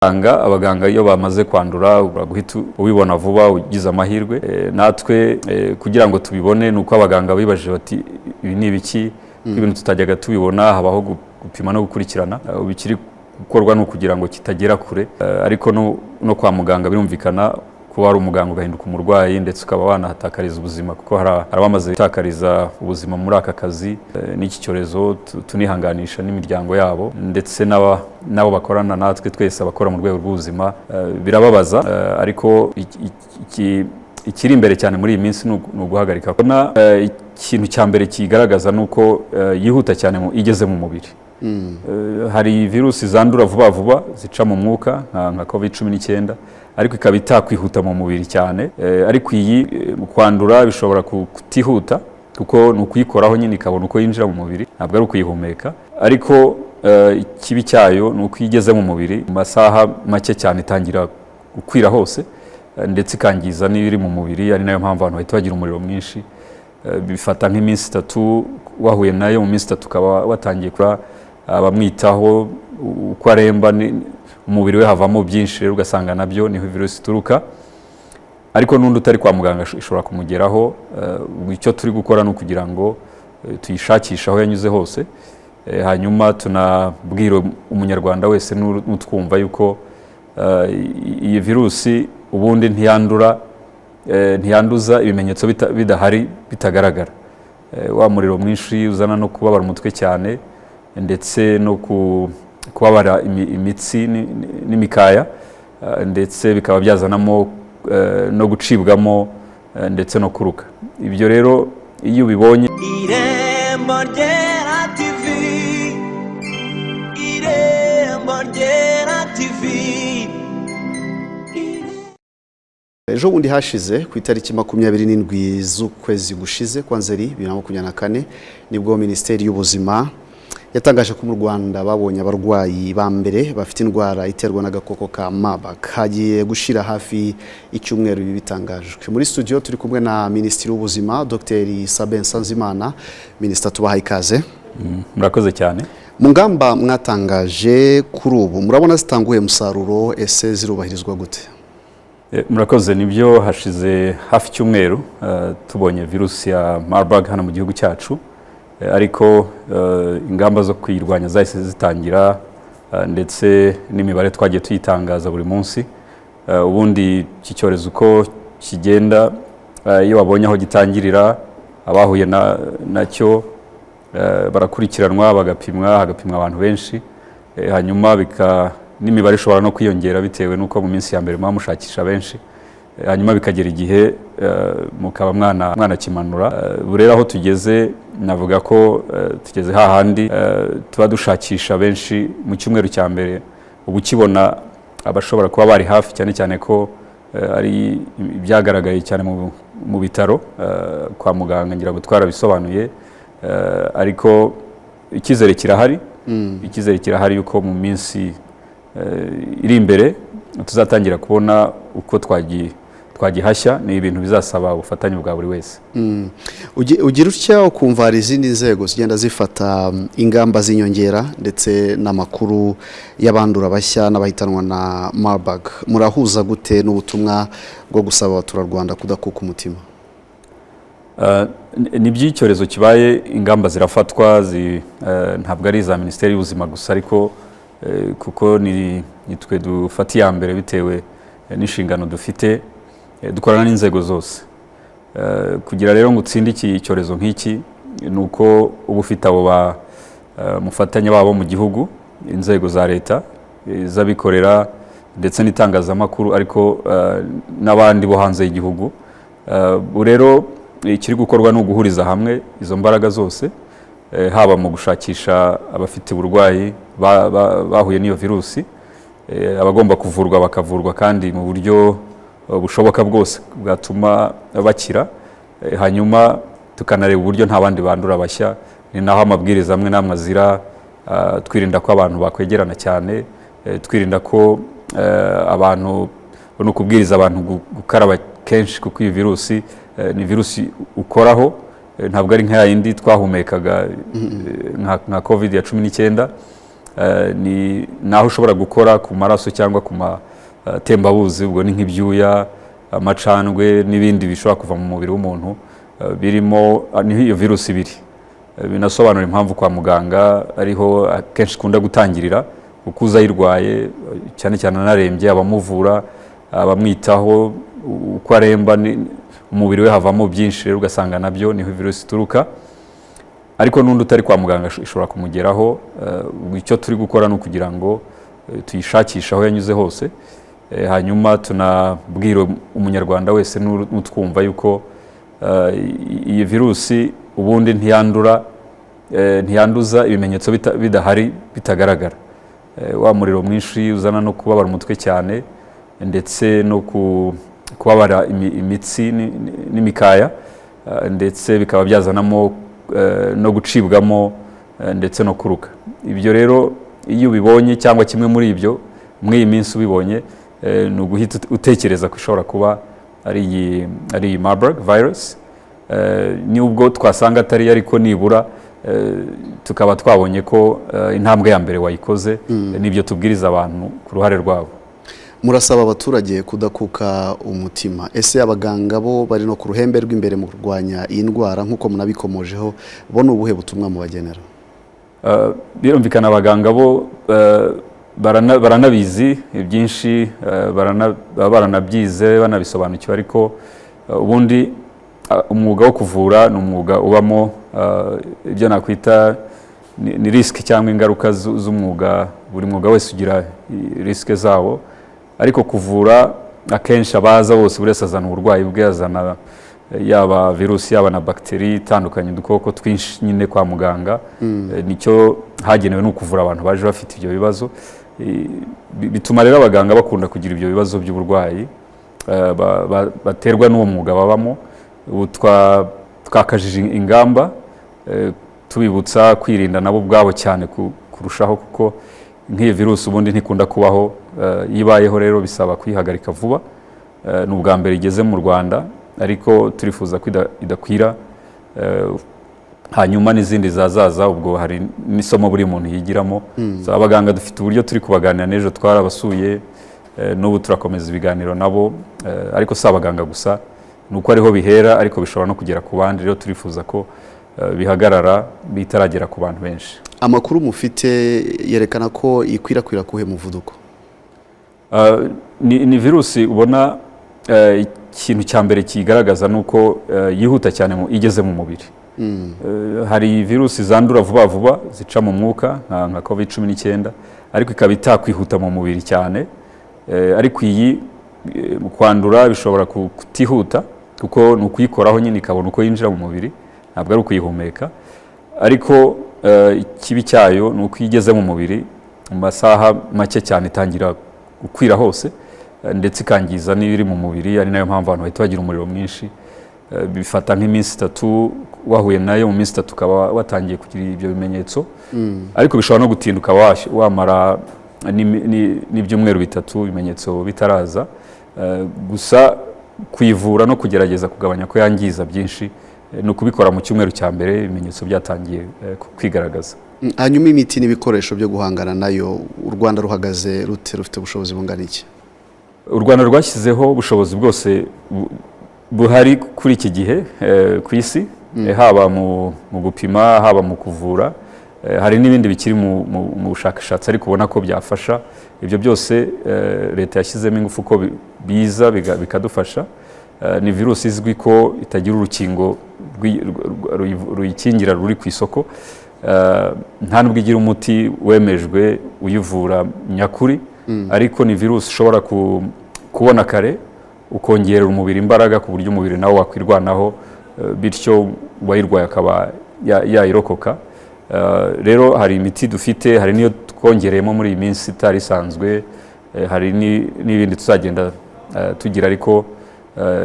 Abaganga iyo bamaze kwandura guhita ubibona vuba ugize amahirwe. Natwe kugira ngo tubibone ni uko abaganga bibajije bati: "Ibi ni ibiki, ko ibintu tutajyaga tubibona?" Habaho gupima no gukurikirana. Ubu ikiri gukorwa ni ukugira ngo kitagera kure. Ariko no kwa muganga birumvikana kuba wari umuganga ugahinduka umurwayi, ndetse ukaba wanahatakariza ubuzima, kuko hari abamaze gutakariza ubuzima muri aka kazi n'iki cyorezo. Tunihanganisha n'imiryango yabo ndetse n'abo bakorana natwe twese abakora mu rwego rw'ubuzima. Birababaza, ariko ikiri imbere cyane muri iyi minsi ni uguhagarika. Kubona, ikintu cya mbere kigaragaza ni uko yihuta cyane igeze mu mubiri. Hari virusi zandura vuba vuba zica mu mwuka nka COVID-19, ariko ikaba itakwihuta mu mubiri cyane. Ariko iyi mu kwandura bishobora kutihuta, kuko ni ukuyikoraho nyine ikabona uko yinjira mu mubiri, ntabwo ari ukuyihumeka. Ariko ikibi cyayo ni uko iyo igeze mu mubiri, mu masaha make cyane itangira gukwira hose, ndetse ikangiza n'ibiri mu mubiri, ari nayo mpamvu abantu bahita bagira umuriro mwinshi. Bifata nk'iminsi 3 wahuye nayo, mu minsi 3 ukaba watangiye kura abamwitaho uko aremba, umubiri we havamo byinshi. Rero ugasanga nabyo niho virusi ituruka, ariko n'undi utari kwa muganga ishobora kumugeraho. Ubwo icyo turi gukora ni ukugira ngo tuyishakishe aho yanyuze hose. Hanyuma tunabwira umunyarwanda wese n'utwumva yuko iyi virusi ubundi ntiyandura, ntiyanduza ibimenyetso bidahari, bitagaragara. Wa muriro mwinshi uzana no kubabara umutwe cyane ndetse no kubabara imitsi n'imikaya, ndetse bikaba byazanamo no gucibwamo, ndetse no kuruka. Ibyo rero iyo ubibonye Irembo Ryera TV, Irembo Ryera TV. Ejo bundi hashize ku itariki 27 z'ukwezi gushize kwa Nzeri 2024, nibwo Minisiteri y'Ubuzima yatangaje ko mu Rwanda babonye abarwayi ba mbere bafite indwara iterwa n'agakoko ka Marburg. Hagiye gushira hafi icyumweru ibi bitangajwe. Muri studio turi kumwe na Minisitiri w'Ubuzima, Dr Sabin Nsanzimana. Minisita, tubahaye ikaze. Murakoze cyane. Mu ngamba mwatangaje kuri ubu, murabona zitanguye umusaruro? Ese zirubahirizwa gute? Murakoze. Nibyo, hashize hafi icyumweru tubonye virusi ya Marburg hano mu gihugu cyacu. Ariko ingamba zo kuyirwanya zahise zitangira, ndetse n'imibare twagiye tuyitangaza buri munsi. Ubundi iki cyorezo uko kigenda, iyo wabonye aho gitangirira, abahuye nacyo barakurikiranwa, bagapimwa, hagapimwa abantu benshi. Hanyuma n'imibare ishobora no kwiyongera bitewe n'uko mu minsi ya mbere muba mushakisha benshi. Hanyuma bikagera igihe mukaba mwanakimanura. Ubu rero aho tugeze, navuga ko tugeze hahandi tuba dushakisha benshi mu cyumweru cya mbere, uba ukibona abashobora kuba bari hafi, cyane cyane ko ari ibyagaragaye cyane mu bitaro kwa muganga. Ngira ngo twarabisobanuye. Ariko icyizere kirahari, icyizere kirahari yuko mu minsi iri imbere tuzatangira kubona uko twagihashya. Ni ibintu bizasaba ubufatanye bwa buri wese. Ugira utya ukumva hari izindi nzego zigenda zifata ingamba z'inyongera, ndetse n'amakuru y'abandura bashya n'abahitanwa na Marburg. Murahuza gute n'ubutumwa bwo gusaba abaturarwanda kudakuka umutima? Ni by'icyorezo kibaye, ingamba zirafatwa, ntabwo ari iza Minisiteri y'Ubuzima gusa, ariko kuko ni twe dufata iya mbere bitewe n'inshingano dufite, dukorana n'inzego zose. Kugira rero ngo utsinde iki cyorezo nk'iki ni uko uba ufite abo ba mufatanya babo mu gihugu, inzego za leta, iz'abikorera ndetse n'itangazamakuru, ariko n'abandi bo hanze y'igihugu. Ubu rero ikiri gukorwa ni uguhuriza hamwe izo mbaraga zose, haba mu gushakisha abafite uburwayi bahuye n'iyo virusi, abagomba kuvurwa bakavurwa kandi mu buryo bushoboka bwose bwatuma bakira. Hanyuma tukanareba uburyo nta bandi bandura bashya. Ni naho amabwiriza amwe n'amwe azira, twirinda ko abantu bakwegerana cyane, twirinda ko abantu, ni ukubwiriza abantu gukaraba kenshi, kuko iyi virusi ni virusi ukoraho, ntabwo ari nka yindi twahumekaga, nka COVID ya 19. Ni naho ushobora gukora ku maraso cyangwa ku matembabuzi, ubwo ni nk'ibyuya, amacandwe n'ibindi bishobora kuva mu mubiri w'umuntu, birimo niho iyo virusi ibiri. Binasobanura impamvu kwa muganga ariho akenshi ikunda gutangirira, kuko uza ayirwaye, cyane cyane anarembye, abamuvura, abamwitaho, uko aremba umubiri we havamo byinshi, rero ugasanga nabyo niho virusi ituruka. Ariko n'undi utari kwa muganga ishobora kumugeraho. Icyo turi gukora ni ukugira ngo tuyishakishe aho yanyuze hose, hanyuma tunabwira umunyarwanda wese n'utwumva yuko iyi virusi ubundi ntiyandura, ntiyanduza ibimenyetso bidahari, bitagaragara. Wa muriro mwinshi uzana no kubabara umutwe cyane ndetse no kubabara imitsi n'imikaya, ndetse bikaba byazanamo no gucibwamo, ndetse no kuruka. Ibyo rero iyo ubibonye cyangwa kimwe muri ibyo muri iyi minsi ubibonye, ni uguhita utekereza ko ishobora kuba ari iyi Marburg virus. Nubwo twasanga atari, ariko nibura tukaba twabonye ko intambwe ya mbere wayikoze. Nibyo tubwiriza abantu ku ruhare rwabo. Murasaba abaturage kudakuka umutima. Ese abaganga bo bari no ku ruhembe rw'imbere mu kurwanya iyi ndwara, nk'uko munabikomojeho, bo ni ubuhe butumwa mubagenera? Birumvikana abaganga bo baranabizi ibyinshi, baba baranabyize, banabisobanukiwe. Ariko ubundi umwuga wo kuvura ni umwuga ubamo ibyo nakwita ni risque cyangwa ingaruka z'umwuga. Buri mwuga wese ugira risque zawo, ariko kuvura akenshi abaza bose, buri wese azana uburwayi bwe, azana yaba virusi, yaba na bagiteri itandukanye, udukoko twinshi nyine kwa muganga. Nicyo hagenewe, ni ukuvura abantu baje bafite ibyo bibazo. Bituma rero abaganga bakunda kugira ibyo bibazo by'uburwayi baterwa n'uwo mwuga babamo. Ubu twakajije ingamba, tubibutsa kwirinda nabo ubwabo cyane kurushaho, kuko nk'iyi virusi ubundi ntikunda kubaho. Iyo ibayeho rero bisaba kuyihagarika vuba. Ni ubwa mbere igeze mu Rwanda, ariko turifuza ko idakwira, hanyuma n'izindi zazaza. Ubwo hari n'isomo buri muntu yigiramo. So, abaganga dufite uburyo turi kubaganira, n'ejo twarabasuye, n'ubu turakomeza ibiganiro nabo. Ariko si abaganga gusa, ni uko ariho bihera, ariko bishobora no kugera ku bandi. Rero turifuza ko bihagarara bitaragera ku bantu benshi. Amakuru mufite yerekana ko ikwirakwira kuhe muvuduko? Ni virusi ubona, ikintu cya mbere kiyigaragaza ni uko yihuta cyane igeze mu mubiri. Hari virusi zandura vuba vuba zica mu mwuka nka COVID-19, ariko ikaba itakwihuta mu mubiri cyane. Ariko iyi mu kwandura bishobora kutihuta, kuko ni ukuyikoraho nyine ikabona uko yinjira mu mubiri, ntabwo ari ukuyihumeka. Ariko ikibi cyayo ni uko iyo igeze mu mubiri, mu masaha make cyane itangira gukwira hose, ndetse ikangiza n'ibiri mu mubiri, ari nayo mpamvu abantu bahita bagira umuriro mwinshi. Bifata nk'iminsi 3, wahuye nayo mu minsi 3 ukaba watangiye kugira ibyo bimenyetso, ariko bishobora no gutinda, ukaba wamara n'ibyumweru 3 ibimenyetso bitaraza. Gusa kuyivura no kugerageza kugabanya ko yangiza byinshi, ni ukubikora mu cyumweru cya mbere ibimenyetso byatangiye kwigaragaza. Hanyuma imiti n'ibikoresho byo guhangana nayo, u Rwanda ruhagaze rute? Rufite ubushobozi bungana iki? U Rwanda rwashyizeho ubushobozi bwose buhari kuri iki gihe ku isi, haba mu gupima, haba mu kuvura. Hari n'ibindi bikiri mu bushakashatsi, ariko ubona ko byafasha. Ibyo byose leta yashyizemo ingufu ko biza bikadufasha. Ni virusi izwi ko itagira urukingo ruyikingira ruri ku isoko. Nta nubwo igira umuti wemejwe uyivura nyakuri, ariko ni virusi ushobora kubona kare, ukongerera umubiri imbaraga ku buryo umubiri nawo wakwirwanaho, bityo uwayirwaye akaba yayirokoka. Rero hari imiti dufite, hari n'iyo twongereyemo muri iyi minsi itari isanzwe, hari n'ibindi tuzagenda tugira, ariko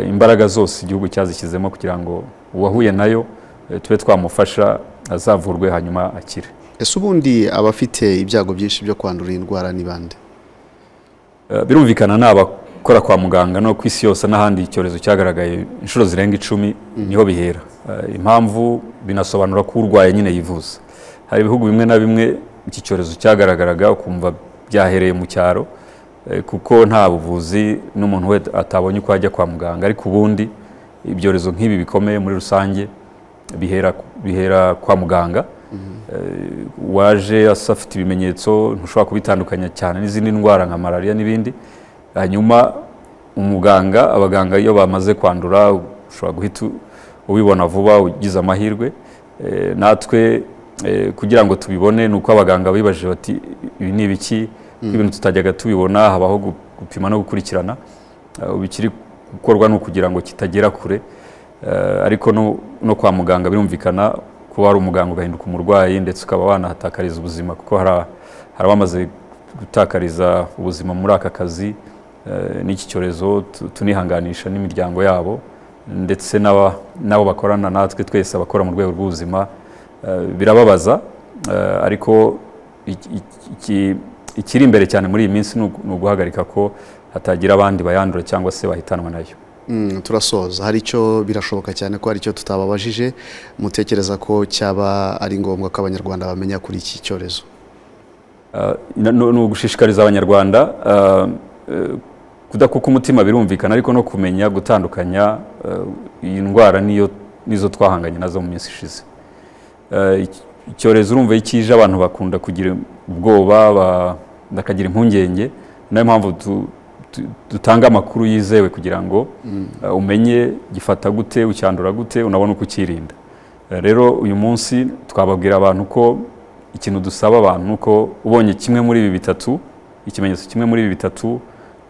imbaraga zose igihugu cyazishyizemo kugira ngo uwahuye nayo tube twamufasha, azavurwe hanyuma akire. Ese ubundi abafite ibyago byinshi byo kwandura iyi ndwara ni bande? Birumvikana ni abakora kwa muganga, no ku isi yose n'ahandi icyorezo cyagaragaye inshuro zirenga 10 niho bihera. Impamvu binasobanura ko urwaye nyine yivuza. Hari ibihugu bimwe na bimwe iki cyorezo cyagaragaraga ukumva byahereye mu cyaro, kuko nta buvuzi n'umuntu we atabonye uko ajya kwa muganga. Ariko ubundi ibyorezo nk'ibi bikomeye muri rusange bihera kwa muganga. Waje asa afite ibimenyetso, ntushobora kubitandukanya cyane n'izindi ndwara nka malariya n'ibindi. Hanyuma umuganga, abaganga iyo bamaze kwandura ushobora guhita ubibona vuba ugize amahirwe. Natwe kugira ngo tubibone ni uko abaganga bibajije bati ibi ni ibiki, ko ibintu tutajyaga tubibona. Habaho gupima no gukurikirana. Ubu ikiri gukorwa ni ukugira ngo kitagera kure. Ariko no kwa muganga birumvikana kuba hari umuganga ugahinduka umurwayi, ndetse ukaba wanahatakariza ubuzima, kuko hari abamaze gutakariza ubuzima muri aka kazi n'iki cyorezo. Tunihanganisha n'imiryango yabo ndetse n'abo bakorana natwe twese abakora mu rwego rw'ubuzima. Birababaza, ariko ikiri imbere cyane muri iyi minsi ni uguhagarika ko hatagira abandi bayandura cyangwa se bahitanwa nayo. Turasoza, hari icyo birashoboka cyane ko hari icyo tutababajije mutekereza ko cyaba ari ngombwa ko Abanyarwanda bamenya kuri iki cyorezo? Ni ugushishikariza Abanyarwanda kudakuka umutima, birumvikana, ariko no kumenya gutandukanya iyi ndwara niyo nizo twahanganye nazo mu minsi ishize. Icyorezo urumva iyo kije abantu bakunda kugira ubwoba, bakagira impungenge. Niyo mpamvu dutanga amakuru yizewe kugira ngo umenye gifata gute, ucyandura gute, unabone uko ukirinda. Rero uyu munsi twababwira abantu ko ikintu dusaba abantu ni uko ubonye kimwe muri ibi bitatu, ikimenyetso kimwe muri ibi bitatu: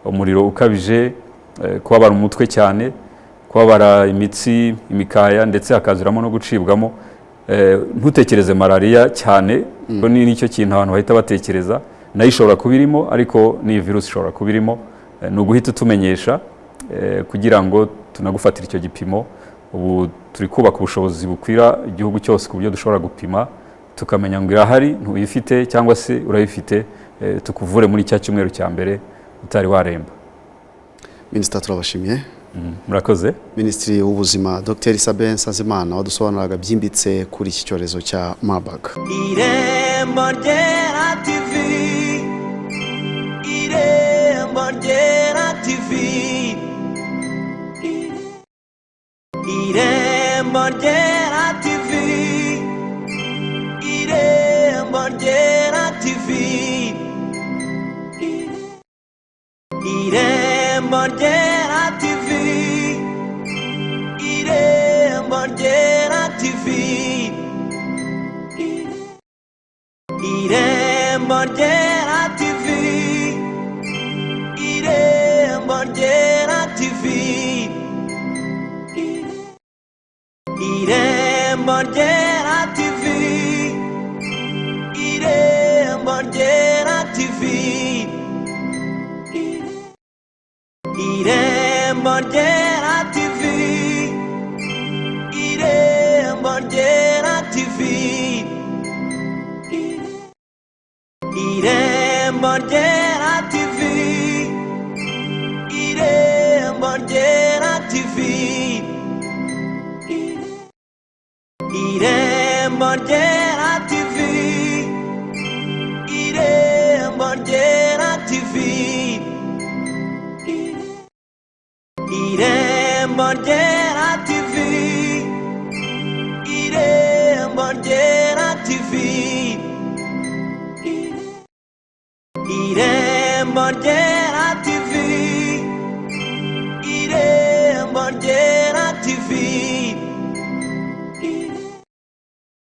umuriro ukabije, kubabara umutwe cyane, kubabara imitsi, imikaya, ndetse hakaziramo no gucibwamo, ntutekereze malariya cyane, kuko ni nicyo kintu abantu bahita batekereza. Nayo ishobora kuba irimo, ariko n'iyi virusi ishobora kuba irimo. Ni uguhita utumenyesha kugira ngo tunagufatire icyo gipimo. Ubu turi kubaka ubushobozi bukwira igihugu cyose ku buryo dushobora gupima tukamenya ngo irahari, ntuyifite, cyangwa se urayifite, tukuvure muri cya cyumweru cya mbere utari waremba. Minisita, turabashimiye. Murakoze. Minisitiri w'Ubuzima Dr Sabin Nsanzimana wadusobanuraga byimbitse kuri iki cyorezo cya Marburg. Irembo Ryera TV, Irembo Ryera TV, Irembo Ryera TV, Irembo Ryera TV, Irembo Ryera TV, Irembo Ryera TV, Irembo Ryera TV, Irembo Ryera TV, Irembo Ryera TV, Irembo Ryera TV, Irembo Ryera TV, Irembo Ryera TV, Irembo Ryera TV, Irembo Ryera TV, Irembo Ryera TV, Irembo Ryera TV, Irembo Ryera TV, Irembo Ryera TV, Irembo Ryera.